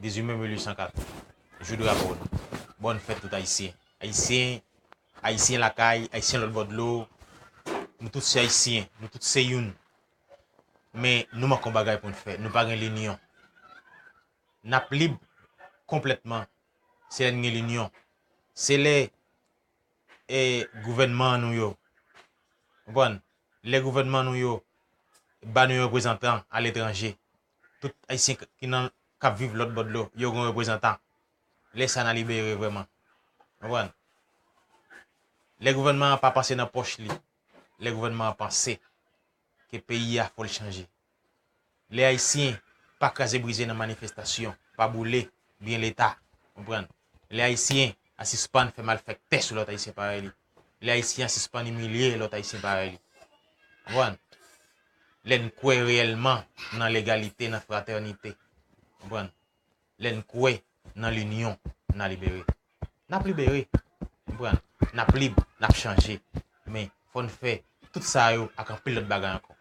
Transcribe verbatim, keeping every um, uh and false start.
Dizwit me mil uit san kat, jou drapo nou. Bòn fèt tout Ayisyen. Ayisyen, Ayisyen lakay, Ayisyen lòt bò dlo. Nou tout se Ayisyen, nou tout se youn. Men nou manke yon bagay pou n fè. Nou pa gen linyon. N ap lib konplètman. Se lè n gen linyon. Se lè e gouvènman nou yo. Konprann? Lè gouvènman nou yo ba nou yon reprezantan aletranje, tout Ayisyen k- ki nan k ap viv lòt bò dlo, yo gen yon reprezantan. Lè sa n a libere vrèman. Konprann? Lè gouvènman an pa panse nan pòch li, lè gouvènman an panse ke peyi a fò l chanje. Lè Ayisyen pa kraze brize nan manifestasyon, pa boule byen Leta, konprann? Lè Ayisyen a sispann fè malfèktè sou lòt Ayisyen parèy li. Lè Ayisyen a sispann imilye lòt Ayisyen parèy li. Konprann? Lè n kwè reyèlman nan legalite, nan fratènite. Konprann? Lè n kwè nan linyon, n a libere. N ap libere. Konprann? N ap lib, n ap chanje. Men, fò n fè tout sa yo ak anpil lòt bagay ankò.